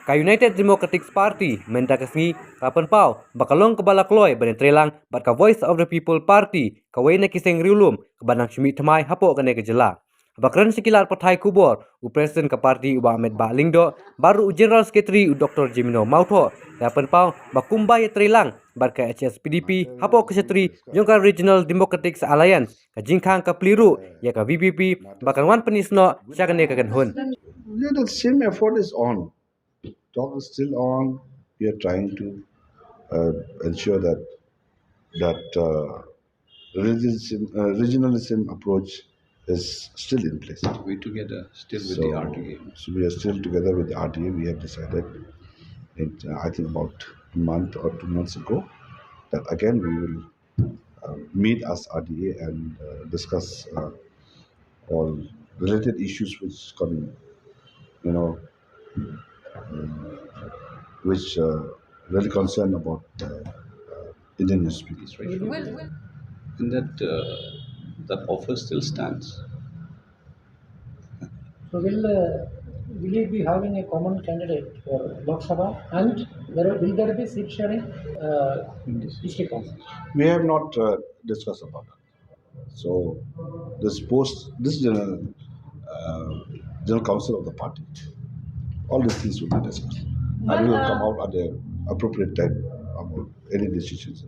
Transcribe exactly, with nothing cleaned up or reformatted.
Ka United Democratic Party mynta ka sngi ka pynpaw ba ka long kaba la kloi ban ïatreilang bad ka Voice of the People Party, kawei na ki seng riewlum kaba nang shu mih thymmai hapoh kane ka jylla. Haba kren sha ki lad pathai khubor, u President ka party u Bah Metbah Lyngdoh bad ruh u General Secretary u Doktor Jemino Mawthoh, ka pynpaw ba kumba ïatreilang bad ka H S P D P hapoh ka shatri jong ka Regional Democratic Alliance, ka jingkhang ka plie ruh ïa ka V P P ba kan wan pynisnoh sha kane ka kynhun. Yeah, the same effort is on. Talk is still on. We are trying to uh, ensure that that uh, regionalism, uh, regionalism approach is still in place. We together, still with So, the R T A. So we are still together with the R T A. We have decided, in, uh, I think about a month or two months ago, that again we will uh, meet as R T A and uh, discuss uh, all related issues which come, you know, um, which uh, really concern about the uh, Indian history. It's right from there. And that uh, that offer still stands. So will, uh, will you be having a common candidate for Lok Sabha, and there, will there be seat sharing uh, in district council? We have not uh, discussed about that. So this post, this general, uh, general council of the party, all these things will be discussed. And we will come out at the appropriate time about any decisions.